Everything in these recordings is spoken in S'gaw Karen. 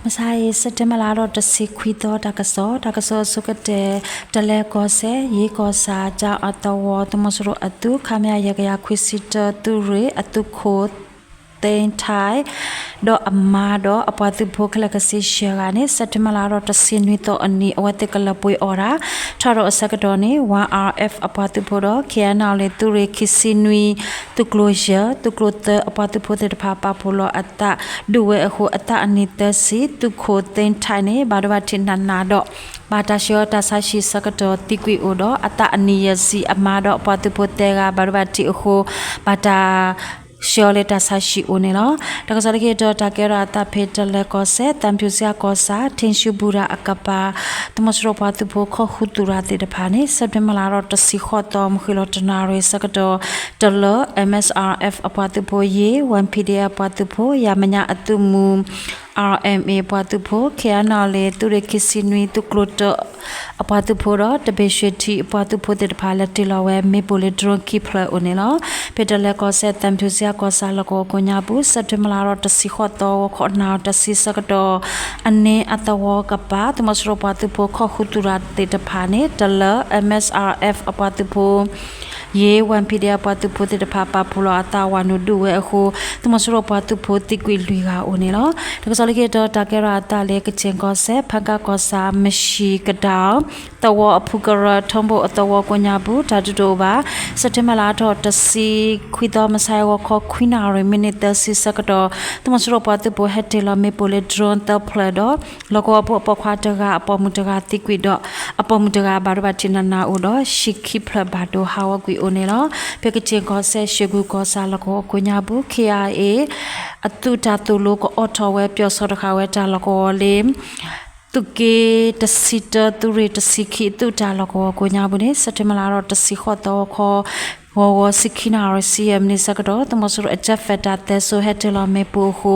မုၢ်ဆါအံၤ စဲးပထ့ဘၢၣ်လါထီၣ်တဆံခွံသီ တၢ်ကစီၣ်, တၢ်ကစီၣ်အဆိကတၢၢ်, တလဲၤကီၢ်စဲၣ် ယ့ကီၢ်ဆၣ် ကၠီအသဝီ သုးမီၤစိရိၤအသုး ခမရ ယဲၢ်ကယၤခွံဆံတၢ သုးရ့ၣ်အသုးခိၣ် သ့ထၢၣ် ဒီးအမါဒီးအပှၤသုးဖိခဲလၢာ်ခဲဆ့ယဲၢ်ဂၤန့ၣ် စဲးပထ့ဘၢၣ်လါထီၣ်တဆံနွံသီအနံၤ အဝဲသ့ၣ်ကလၢၤပှ့ၤအီၣ်တၢ် ထီၣ်ဒီးအဆၢကတီၢ်န့ၣ် Y R F အပှၤသုးဖိဒီး K N L A သုးရ့ၣ်ခံဆံနွံ သုးကျိၤယဲၢ် သုးကျိၤသၢ အပှၤသုးဖိသ့ၣ်တဖၣ် ပာ်ဖှိၣ်လီၤအသး ဒုးဝဲအဃိ အသးအနံၣ်သၢဆံ သုးခိၣ်သ့ထၢၣ်န့ၣ် ဘၣ်ဒိဘၣ်ထံးနးနးဒီး ဘၣ်တၢ်ဆှၢအီၤတၢ်ဆါဟံၣ်ဆၢကတီၢ်သံကွံာ်အိၣ်ဒီး အသးအနံၣ်ယဲၢ်ဆံ အမါဒီးအပှၤသုးဖိသၢဂၤ ဘၣ်ဒိဘၣ်ထံးအဃိ ဘၣ်တၢ် ဆှၢအီၤလၢတၢ်ဆါဟံၣ်အိၣ်န့ၣ်လီၤ. တၢ်ကစီၣ်လၢခံတီၤ တၢ်ကဲထီၣ်အသးဖဲတလဲၤကီၢ်စဲၣ် သံဖြူဇရပ်ကီၢ်ဆၣ် ထ့ၣ်ဆူဘူရၤအကပၤ သုးမီၤစိရိၤပှၤသုးဖိခိၣ်ဟူးသူၣ်ရၤသ့ၣ်တဖၣ်န့ၣ် စဲးပထ့ဘၢၣ်လါထီၣ်တဆံဃိးသီ မုၢ်ဃ့ၢ်လီၤတနၣ်ရံၣ်ဆၢကတီၢ် တလၢ M S R F အပှၤသုးဖိယ့ၢ် Y P D F အပှၤသုးဖိ ယၤမဲာ်ညါအသုးမုၢ် R M A အပှၤသုးဖိ K N L A သုးရ့ၣ်ခံဆံနွံ သုးကျိၤတၢ အပှၤသုးဖိဒီး တဘ့ၣ်ရွှ့ၣ်ထံအပှၤသုးဖိသ့ၣ်တဖၣ် လဲၤတ့ၢ်လီၤဝဲမ့ၣ်ပိၢ်လၢ drone ခံဖျၢၣ်အိၣ်န့ၣ်လီၤ. ဖဲတလဲၤကီၢ်စဲၣ် သံဖြူဇရပ်ကီၢ်ဆၣ် လီၢ်ကဝီၤကိးညါပူၤ စဲးပထ့ဘၢၣ်လါထီၣ်တဆံဃိးသီ ဂီၤခီနၣ်ရံၣ်တဆံဆၢကတီၢ် အန့ၣ်အသဝီကပၤ သုးမီၤစိရိၤပှၤသုးဖိခိၣ်ဟူးသူၣ်ရၤသ့ၣ်တဖၣ်န့ၣ် တလၢ M S R F အပှၤသုးဖိ ယ့ၢ် Y P D F အပှၤသုးဖိသ့ၣ်တဖၣ် ပာ်ဖှိၣ်လီၤအသးဝၤနုာ်ဒုးဝဲအဃိ သုးမီၤစိရိၤပှၤသုးဖိသံကွံာ်လွံၢ်ဂၤအိၣ်န့ၣ်လီၤ. တၢ်ကစီၣ်လၢခံတီၤ တၢ်ကဲထီၣ်အသးလၢ ကခ့ၣ်ကီၢ်စဲၣ် ဖၣ်ကၣ်ကီၢ်ဆၣ် မၡံၣ်ကဒီး သဝီအဖုကရၢ ထီဘိၣ်အသဝီကိးညါပူၤ တၢ်ဒုးတအိၣ်ဘၣ်. စဲးပထ့ဘၢၣ်လါထီၣ်တဆံခွံသီ မုၢ်ဆါအံၤ ဂီၤခီခွံနၣ်ရံၣ် မံးနံးသၢဆံဆၢကတီၢ် သုးမီၤစိရိၤပှၤသုးဖိဟဲတ့ၢ်လီၤမ့ၣ်ပိၢ်လၢ drone သၢဖျၢၣ်ဒီး လီၢ်ကဝီၤဖိအပိာ်ခွါတဂၤ အပိာ်မုၣ်တဂၤသံကွံာ်ဒီး အပိာ်မုၣ်တဂၤ ဘၣ်ဒိဘၣ်ထံးနးနးအိၣ်ဒီး ဟံၣ်ခံဖျၢၣ်ဘၣ်ဒိဟးဂီၤကွံာ်အိၣ်န့ၣ်လီၤ. ဖဲကခ့ၣ်ကီၢ်စဲၣ် ရွှ့ၣ်ကူၣ်ကီၢ်ဆၣ် လီၢ်ကဝီၤကိးညါပူၤ K I A အသုးတၢ်သိၣ်လိကအိးထီၣ်ဝဲ ပၠီၣ်ဆီၣ်တဃာ်ဝဲတၢ်လီၢ်ကဝီၤလၢ သုးက့တဆံတၢ သုးရ့ၣ်တဆံခံ အသုးတၢ်လီၢ်ကဝီၤကိးညါပူၤန့ၣ် စဲးပထ့ဘၢၣ်လါထီၣ်တဆံဃိးသီ ဂီၤခီ ဂီၤဂီၤဆံခံနၣ်ရံၣ် ဆံယဲၢ်မံးနံးဆၢကတီၢ် သုးမီၤစိရိၤအ jet fighter သၢစိၤ ဟဲတ့ၢ်လီၤမ့ၣ်ပိၢ်အဃိ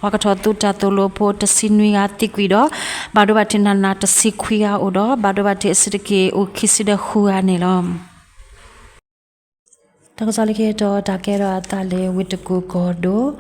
ပှၤကထီၣ်သုးတၢ်သိၣ်လိဖိ တဆံနွံဂၤသံကွံာ်ဒီး ဘၣ်ဒိဘၣ်ထံးနးနး တဆံခွံဂၤအိၣ်ဒီး ဘၣ်ဒိဘၣ်ထံးအစုတက့ၢ်အိၣ်ခံဆံဒီးဃုဂၤန့ၣ်လီၤ. တၢ်ကစီၣ်လၢခံတီၤ တၢ်ကဲထီၣ်အသးလၢ ဝ့ၢ်တကူၣ်ကီၢ်ဒိၣ်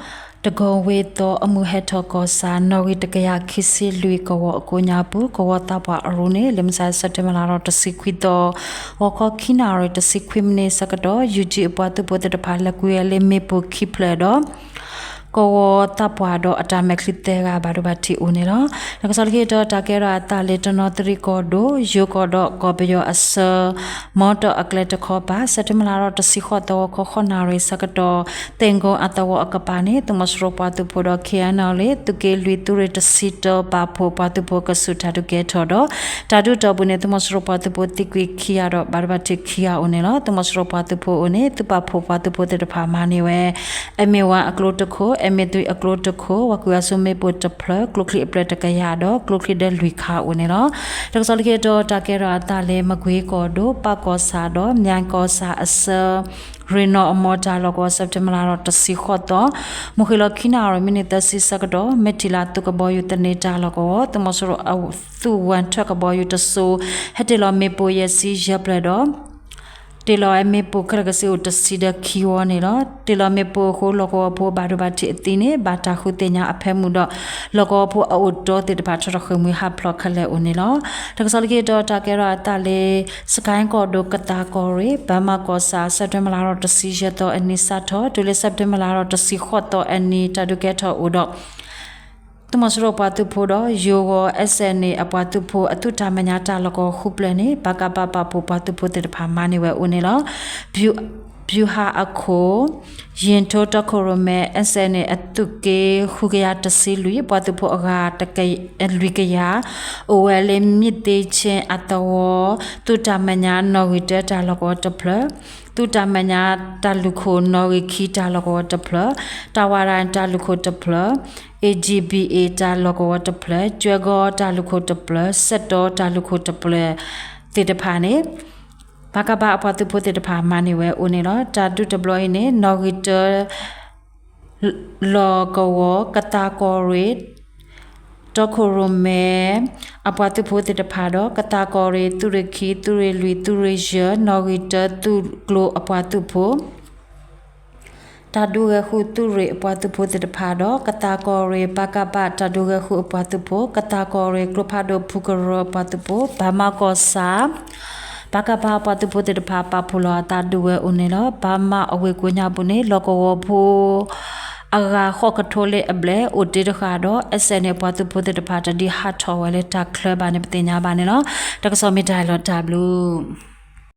တကီၢ်ဝ့ၢ်သီ အမုၢ်ဟဲထီၣ်ကီၢ်ဆၣ် နီၣ်ဂံၢ်တကယၤခံဆံလွံၢ် ကဝီၤအကိးညါပူၤ ကဝီၤသးပှၢ်အရူန့ၣ် လၢမုၢ်ဆါ စဲးပထ့ဘၢၣ်လါထီၣ်တဆံခွံသီ ဂီၤခီခံနၣ်ရံၣ်တဆံခွံမံးနံးဆၢကတီၢ် ယူၢ်ကၠံအပှၤသုးဖိသ့ၣ်တဖၣ် လဲၤကွံာ်ဝဲလၢမ့ၣ်ပိၢ်ခံဖျၢၣ်ဒီး ကဝီၤသးပှၢ်ဒီးအတၢ်မဲာ်ချံသၢဂၤ ဘၣ်ဒိဘၣ်ထံးအိၣ်န့ၣ်လီၤ. တၢ်ကစီၣ်လၢခံတီၤ တၢ်ကဲထီၣ်အသးလၢ တနီသရံၣ်ကီၢ်ဒိၣ် ယိၤကီၢ်ဒီးကီၢ်ပယီၤအဆၢ မီတီၢ်အကျဲတခီပၤ စဲးပထ့ဘၢၣ်လါထီၣ်တဆံဃိးသီ ဂီၤခီဃိးနၣ်ရံၣ်ဆၢကတီၢ် သ့ၣ်ကိအသဝီအကပၤန့ၣ် သုးမီၤစိရိၤပှၤသုးဖိဒီး K N L A သုးက့လွံၢ် သုးရ့ၣ်တဆံတၢ ပာ်ဖှိၣ်ပှၤသုးဖိကဆူးတၢ်ဒုးကဲထီၣ်ဒီး တၢ်ဒုးတီၢ်ပူၤန့ၣ် သုးမီၤစိရိၤပှၤသုးဖိသံကွံာ်ခံဂၤဒီး ဘၣ်ဒိဘၣ်ထံးခံဂၤအိၣ်န့ၣ်လီၤ. သုးမီၤစိရိၤပှၤသုးဖိအအိၣ်န့ၣ် သုးပာ်ဖှိၣ်ပှၤသုးဖိသ့ၣ်တဖၣ်မၤန့ၢ်ဝဲ M A one အကျိတခိၣ် M A three အကျိတခိၣ် ဝၤကွံာ်အစိမ့ၣ်ပိၢ်တဖျၢၣ် ကျိချံအဖျၢၣ်တကယၤဒီး ကျိချံဒၢလွံၢ်ခါအိၣ်န့ၣ်လီၤ. တၢ်ကစီၣ်လၢခံတီၤ တၢ်ကဲထီၣ်အသးလၢ မကွ့ၤကီၢ်ဒိၣ် ပၢ်ကီၢ်ဆၣ်ဒီး မၠဲကီၢ်ဆၣ်အဆၢ ရ့ၣ်နီၣ်အမီၢ်တၢ်လီၢ်ကဝီၤ စဲးပထ့ဘၢၣ်လါထီၣ်တဆံဃိးသီ မုၢ်ဃ့ၢ်လီၤခံနၣ်ရံၣ် မံးနံးသၢဆံဆၢကတီၢ် မဲထံလါသုးကဘီယူၤသန့တၢ်လီၢ်ကဝီၤ သုးမီၤစိရိၤအသုးဝၣ်ထွဲကဘီယူၤတစိၤ ဟဲတ့ၢ်လီၤမ့ၣ်ပိၢ်ယဲၢ်ဆံယဲၢ်ဖျၢၣ်ဒီး တ့ၢ်လီၤဝဲမ့ၣ်ပိၢ်ခဲလၢာ်ခဲဆ့အိၣ်တဆံဒီးခံဝီန့ၣ်လီၤ. တ့ၢ်လီၤမ့ၣ်ပိၢ်အဃိ လီၢ်ကဝီၤဖိဘၣ်ဒိဘၣ်ထံးအသံန့ၣ် ဘၣ်တၢ်ဃုသ့ၣ်ညါအဖၢမုၢ်ဒီး လီၢ်ကဝီၤဖိအအိၣ်တီသ့ၣ်တဖၣ် ထီၣ်ထီၣ်ဃ့ၢ်မှံဟးဖျိးခဲလၢာ်အိၣ်န့ၣ်လီၤ. တၢ်ကစီၣ်လၢခံတီၤ တၢ်ကဲထီၣ်အသးလၢ စကဲကီၢ်ဒိၣ် ကသးကီၢ်ရ့ၣ် ဘၢမးကီၢ်ဆၣ် စဲးပထ့ဘၢၣ်လါထီၣ်တဆံယဲၢ်သီအနံၤစးထီၣ် တုၤလၢစဲးပထ့ဘၢၣ်လါထီၣ်တဆံဃိးသီအနံၤ တၢ်ဒုးကဲထီၣ်အိၣ်ဒီး သုးမီၤစိရိၤပှၤသုးဖိဒီး ယိၤဂီၤ S N A အပှၤသုးဖိ အသုးတၢ်မဲာ်ညါတၢ်လီၢ်ကဝီၤဃုဖျၢၣ်န့ၣ် ပကဖ ပာ်ဖှိၣ်ပှၤသုးဖိသ့ၣ်တဖၣ်မၤန့ၢ်ဝဲအိၣ်န့ၣ်လီၤ. ဗျူဟာအခိၣ် ယ့ၣ်ထိတီခိၣ်ရိၣ်မဲ S N A အသုးက့ဃုကယၤတဆံလွံၢ် ပှၤသုးဖိအဂၤ လွံၢ်ကယၤ အိၣ်ဝဲလၢ မြစ်သေးချင်း အသဝီ သုးတၢ်မဲာ်ညါနီၣ်ဂံၢ်တၢတၢ်လီၢ်ကဝီၤတဖျၢၣ် သုးတၢ်မဲာ်ညါတၢ်လုၢ်ခိၣ်နီၣ်ဂံၢ်ခံတၢ်လီၢ်ကဝီၤတဖျၢၣ်, တၢ်ဝၤရၣ်တၢ်လုၢ်ခိၣ်တဖျၢၣ်, A G B A တၢ်လီၢ်ကဝီၤတဖျၢၣ်, ကၠွဲဂီၤတၢ်လုၢ်ခိၣ်တဖျၢၣ်, စဲးတီတၢ်လုၢ်ခိၣ်တဖျၢၣ်သ့ၣ်တဖၣ်န့ၣ် ပကဖ အပှၤသုးဖိသ့ၣ်တဖၣ်မၤန့ၢ်ဝဲအိၣ်န့ၣ်လီၤ. တၢ်ဒုးတဘျီအံၤန့ၣ် နီၣ်ဂံၢ်တၢ လီၢ်ကဝီၤ ကသးကီၢ်ရ့ၣ် တီခိၣ်ရိၣ်မဲ အပှၤသုးဖိသ့ၣ်တဖၣ်ဒီး ကသးကီၢ်ရ့ၣ် သုးရ့ၣ်ခံ သုးရ့ၣ်လွံၢ် သုးရ့ၣ်ယဲၢ် နီၣ်ဂံၢ်တၢ သုးကျိၤအပှၤသုးဖိ တၢ်ဒုးဂဲၤဃုသုးရ့ၣ်အပှၤသုးဖိသ့ၣ်တဖၣ်ဒီး ကသးကီၢ်ရ့ၣ် ပကဖ တၢ်ဒုးဂဲၤဃုအပှၤသုးဖိ ကသးကီၢ်ရ့ၣ်ကျိဖးဒိၣ်ဖုကရၢအပှၤသုးဖိ ဘၣ်မၤကီၢ်ဆၣ် ပကဖ အပှၤသုးဖိသ့ၣ်တဖၣ် ပာ်ဖှိၣ်လီၤအသးဒုးဝဲအိၣ်န့ၣ်လီၤ. ဘၣ်မၤအဝ့ၢ်ကိးညါပူၤန့ၣ် လီၢ်ကဝီၤဖိ အဂၤဃိးကထိလၢအဘျဲၣ်အိၣ်တ့ၢ်တဃၣ်ဒီး အစဲးန့ၣ်အပှၤသုးဖိသ့ၣ်တဖၣ် တဒုးဟးထီၣ်ဝဲလၢတၢ်ချၢဘၣ်န့ၣ် ပသ့ၣ်ညါဘၣ်န့ၣ်လီၤ. တၢ်ကစီၣ်မ့ၢ်တၢ်အံၤလီၤ တၢ်ဘျုး